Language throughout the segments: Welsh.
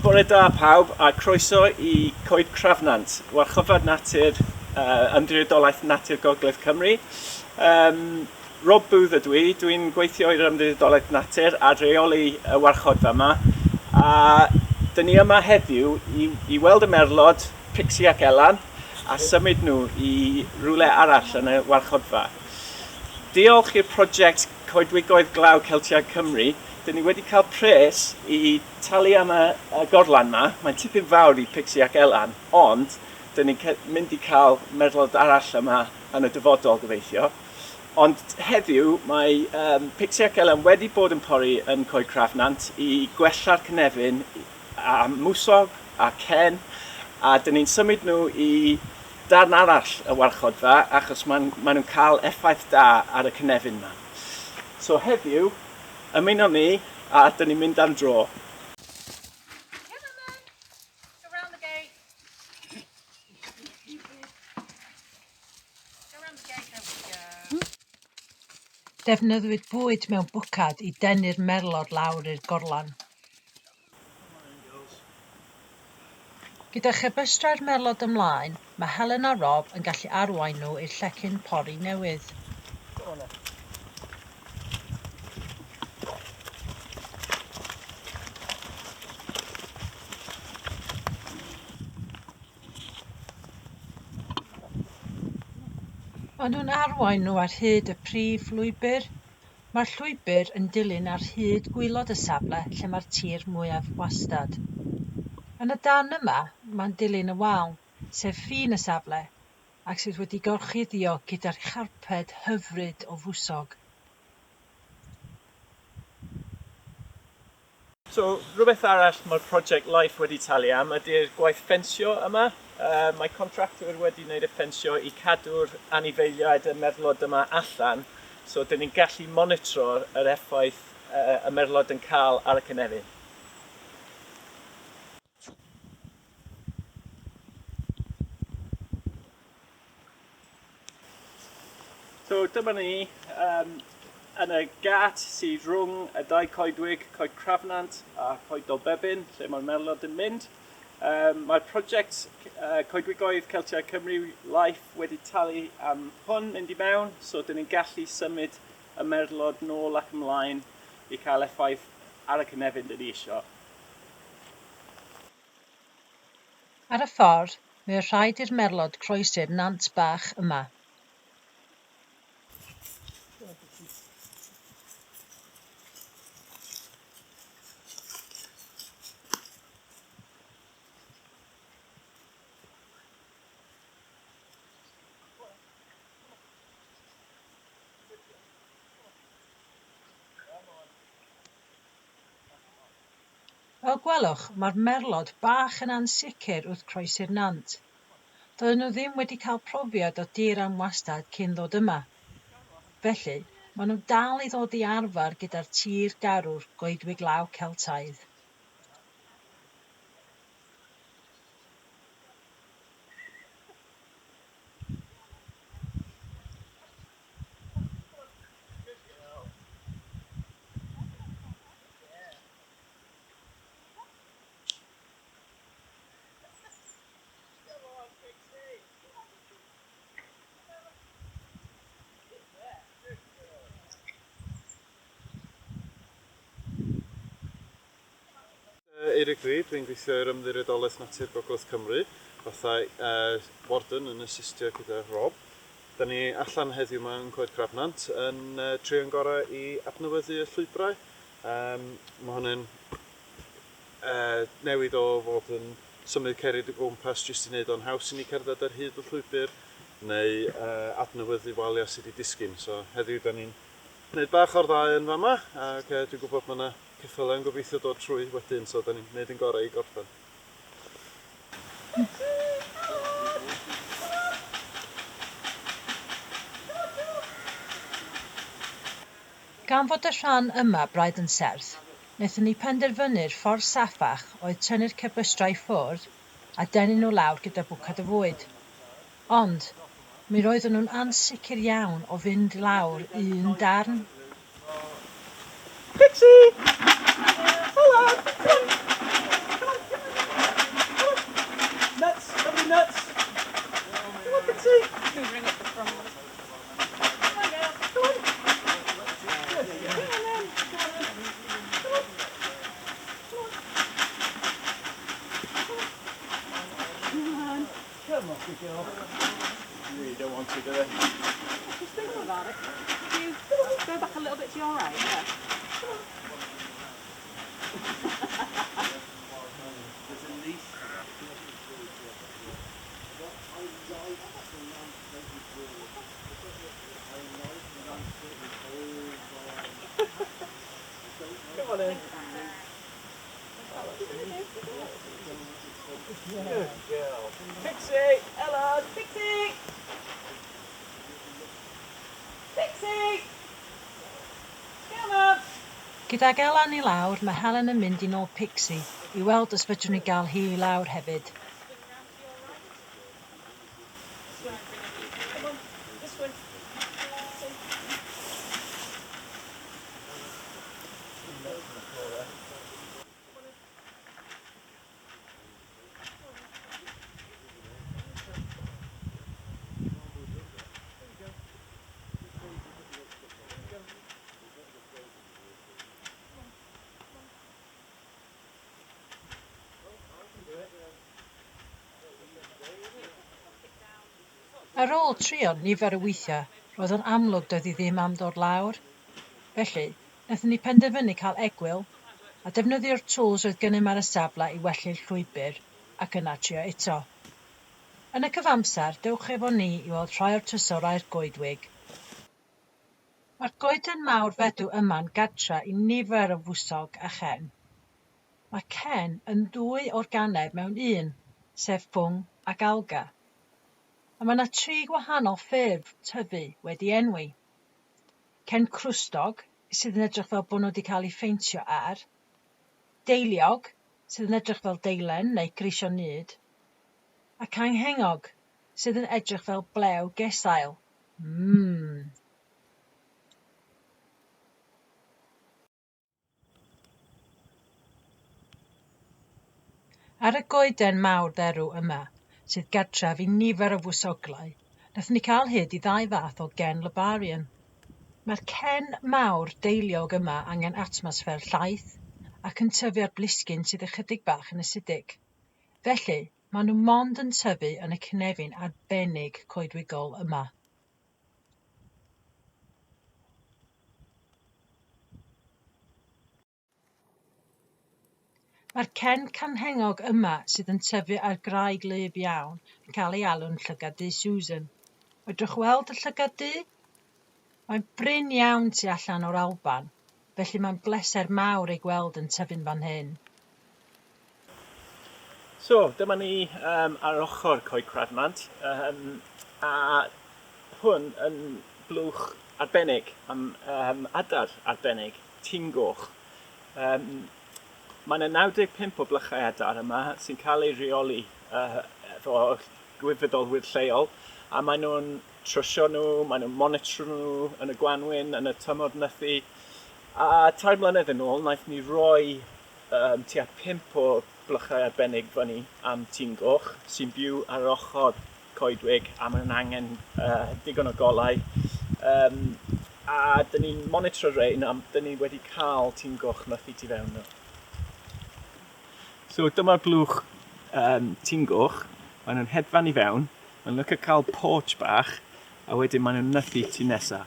Bore da pawb a croeso i Coed Crafnant, Warchodfa Natur uh, Ymddiriedolaeth Natur Gogledd Cymru. Um, Rob Booth ydw i, dwi'n gweithio i'r Ymddiriedolaeth Natur a rheoli y warchodfa yma. A dyn ni yma heddiw i, i weld y merlod, Pixie ac Elan, a symud nhw i rywle arall yn y warchodfa. Diolch i'r prosiect Coedwigoedd Glaw Celtiaid Cymru, dyn ni wedi cael pres i talu am y, y gorlan ma. Mae'n tipyn fawr i Pixie ac Elan, ond dyn ni'n mynd i cael merlod arall yma yn y dyfodol gobeithio. Ond heddiw mae um, Pixie ac Elan wedi bod yn pori yn Coed Crafnant i gwella'r cynefin a mwsog a cen, a dyn ni'n symud nhw i darn arall y warchodfa achos maen, maen nhw'n cael effaith da ar y cynefin yma. So heddiw, ymuno ni a dyn ni'n mynd am dro. Defnyddiwyd bwyd mewn bwcad i denu'r merlod lawr i'r gorlan. Gyda chybystrau'r merlod ymlaen, mae Helen a Rob yn gallu arwain nhw i'r llecyn pori newydd. Maen nhw'n arwain nhw ar hyd y prif lwybr. Mae'r llwybr yn dilyn ar hyd gwaelod y safle lle mae'r tir mwyaf gwastad. Yn y darn yma, mae'n dilyn y wal, sef ffin y safle, ac sydd wedi gorchuddio gyda'r charped hyfryd o fwsog. So, rhywbeth arall mae'r prosiect LIFE wedi talu am ydy'r gwaith ffensio yma. Uh, mae contractwyr wedi gwneud y ffensio i cadw'r anifeiliaid y merlod yma allan, so dyn ni'n gallu monitro yr effaith uh, y merlod yn cael ar y cynefin. So dyma ni um, yn y gat sydd rhwng y dau coedwig, Coed Crafnant a Coed Dolbebin, lle mae'r merlod yn mynd. Um, mae'r prosiect uh, Coedwigoedd Celtiaid Cymru Life wedi talu am hwn mynd i mewn, so dyn ni'n gallu symud y merlod nôl ac ymlaen i cael effaith ar y cynefin dyn ni isio. Ar y ffordd, mi oedd rhaid i'r merlod croesi'r nant bach yma. Fel gwelwch, mae'r merlod bach yn ansicr wrth croesi'r nant. Doedden nhw ddim wedi cael profiad o dir anwastad cyn ddod yma. Felly, maen nhw'n dal i ddod i arfer gyda'r tir garw'r goedwig law Celtaidd. Eirig dwi, dwi'n gweithio i'r Ymddiriedolaeth Natur Gogledd Cymru, fatha uh, warden yn asistio gyda Rob. Da ni allan heddiw yma yn Coed Crafnant yn uh, trio'n gorau i adnewyddu y llwybrau. Um, mae hwn yn newid o fod yn symud cerrig o gwmpas jyst i wneud o'n haws i ni cerdded ar hyd y llwybr neu adnewyddu waliau sydd wedi disgyn. So heddiw da ni'n gwneud bach o'r ddau yn fama ac dwi'n gwybod mae yna ceffylau yn gobeithio dod trwy wedyn so da ni'n gwneud yn gorau i gorffen. Gan fod y rhan yma braidd yn serth, wnaethon ni penderfynu'r ffordd saffach oedd tynnu'r cebystrau i ffwrdd a denu nhw lawr gyda bwcad o fwyd. Ond, mi roedden nhw'n ansicr iawn o fynd lawr un darn. Pixie! Hello! Come on! Good girl. You really don't want to, do they? Just think about it. If you go back a little bit to your right, yeah. Come on. There's a leaf. Come on in. Good girl. Pixie! Ella! Pixie! Pixie! Come on! Gydag Elan i lawr, mae Helen yn mynd i nôl Pixie i weld os fedrwn ni gael hi i lawr hefyd. Come on, this way. Ar ôl trio nifer o weithiau, roedd o'n amlwg doedd hi ddim am ddod lawr. Felly, wnaethon ni penderfynu cael egwyl a defnyddio'r tools oedd gennym ar y safle i wellu'r llwybr ac yna trio eto. Yn y cyfamser, dewch efo ni i weld rhai o'r trysorau'r goedwig. Mae'r goeden mawr fedw yma'n gartre i nifer o fwsog a chen. Mae cen yn ddwy organeb mewn un, sef ffwng ac alga. A mae yna tri gwahanol ffurf tyfu wedi enwi. Cen crwstog, sydd yn edrych fel bod nhw wedi cael eu pheintio ar, deiliog, sydd yn edrych fel deilen neu greision nyd, a canghengog, sydd yn edrych fel blew gesail. Mmm. Ar y goeden mawr dderw yma, sydd gartref i nifer o fwsoglau, wnaethon ni cael hyd i ddau fath o gen Lobarion. Mae'r cen mawr deiliog yma angen atmosffer llaith ac yn tyfu ar blisgyn sydd ychydig bach yn asidig. Felly, maen nhw mond yn tyfu yn y cynefin arbennig coedwigol yma. Mae'r cen canghengog yma sydd yn tyfu ar graig wlyb iawn yn cael ei alw'n llygad du Susan. Fedrwch weld y llygad du? Mae'n brin iawn tu allan o'r Alban, felly mae'n bleser mawr ei gweld yn tyfu'n fan hyn. So, dyma ni ar ochr Coed Crafnant, a hwn yn blwch arbennig am adar arbennig, tîn goch. Mae yna 95 o blychau adar yma sy'n cael eu rheoli efo gwirfoddolwyr lleol, a maen nhw'n trwsio nhw, maen nhw'n monitro nhw yn y gwanwyn, yn y tymor nythu. A 3 mlynedd yn ôl, wnaeth ni roi tua 5 o blychau arbennig fyny am tîn goch sy'n byw ar ochr coedwig a maen nhw'n angen digon o golau. A dyn ni'n monitro rhein a dyn ni wedi cael tîn goch nythu tu fewn nhw. So dyma'r blwch tîn goch, maen nhw'n hedfan i fewn, maen nhw'n licio cael porch bach, a wedyn maen nhw'n nythu tu nesa.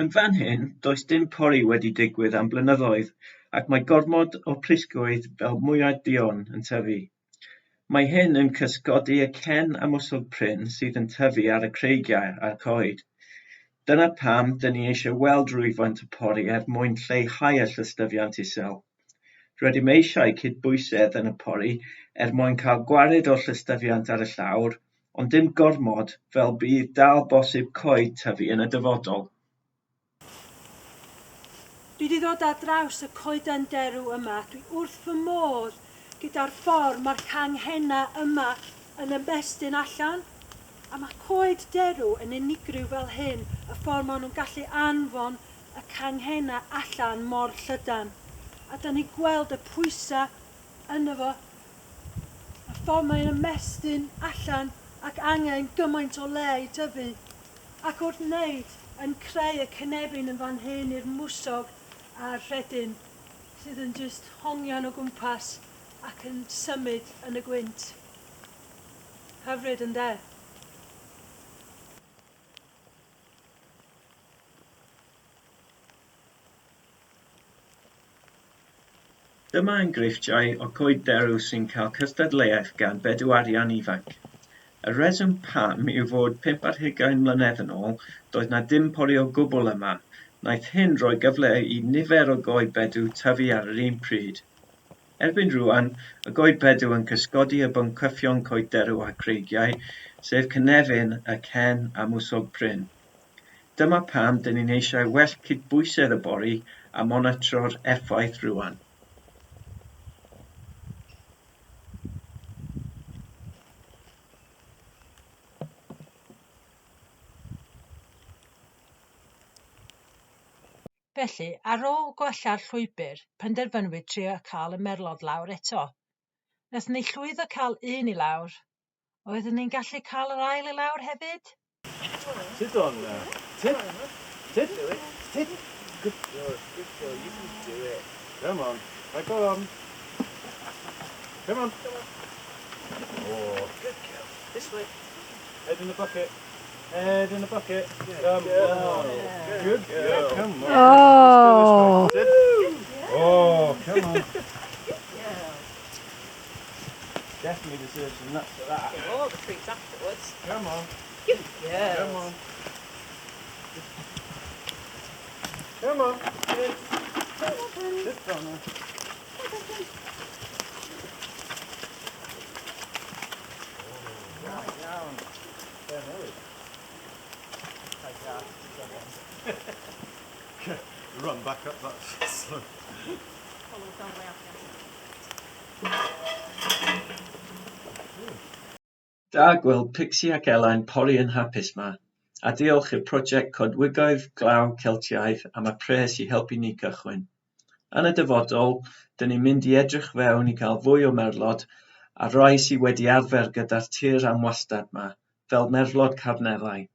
Yn fan hyn, does dim pori wedi digwydd am blynyddoedd ac mae gormod o plisgoedd fel mwyar duon yn tyfu. Mae hyn yn cysgodi y cen a mwsog prin sydd yn tyfu ar y creigiau a'r coed. Dyna pam dyn ni eisiau weld rhywfaint o pori er mwyn lleihau y llystyfiant isel. Rydym eisiau cydbwysedd yn y pori er mwyn cael gwared o'r llystyfiant ar y llawr, ond dim gormod fel bydd dal bosib coed tyfu yn y dyfodol. Dwi wedi dod ar draws y coeden derw yma. Dwi wrth fy modd gyda'r ffordd mae'r canghennau yma yn ymestyn allan. A mae coed derw yn unigryw fel hyn, y ffordd maen nhw'n gallu anfon y canghennau allan mor llydan. A da ni'n gweld y pwysau yno fo. Y ffordd mae'n ymestyn allan ac angen gymaint o le i tyfu. Ac wrth wneud, yn creu y cynefin yn fan hyn i'r mwsog a'r rhedyn sydd yn jyst hongian o gwmpas ac yn symud yn y gwynt. Hyfryd ynde? Dyma enghreifftiau o coed derw sy'n cael cystadleuaeth gan bedwarian ifanc. Y rheswm pam yw fod 25 mlynedd yn ôl, doedd 'na dim pori o gwbl yma. Wnaeth hyn roi gyfle i nifer o goed bedw tyfu ar yr un pryd. Erbyn rŵan, y goed bedw yn cysgodi y boncyffion coed derw a creigiau, sef cynefin y cen a mwsog prin. Dyma pam 'dyn ni'n eisiau well cydbwysedd y bori a monitro'r effaith rŵan. Felly, ar ôl gwella'r llwybr, penderfynwyd trio cael y merlod lawr eto. Naethon ni llwyddo cael un i lawr. Oeddwn ni'n gallu cael yr ail i lawr hefyd? Sit on there. Sit. Sit. Sit. Good girl. Good girl. You can do it. Come on. Back on. Come on. Oh. Good girl. This way. Head in the bucket. Head in the bucket. Come on. Good girl. Come on. Oh. Let's go this way. Sit. Oh, come on. Definitely deserves some nuts for that. Get all the treats afterwards. Come on. Good girl. Come on. Come on. Sit. Sit down there. Iawn. Run back up that slope. Follow down the way out. Da gweld Pixie ac Ela'n pori yn hapus 'ma, a diolch i'r prosiect Coedwigoedd Glaw Celtiaidd am y pres i helpu ni cychwyn. Yn y dyfodol, dyn ni'n mynd i edrych fewn i cael fwy o merlod a rai sydd wedi arfer gyda'r tir anwastad 'ma, fel merlod Carneddau.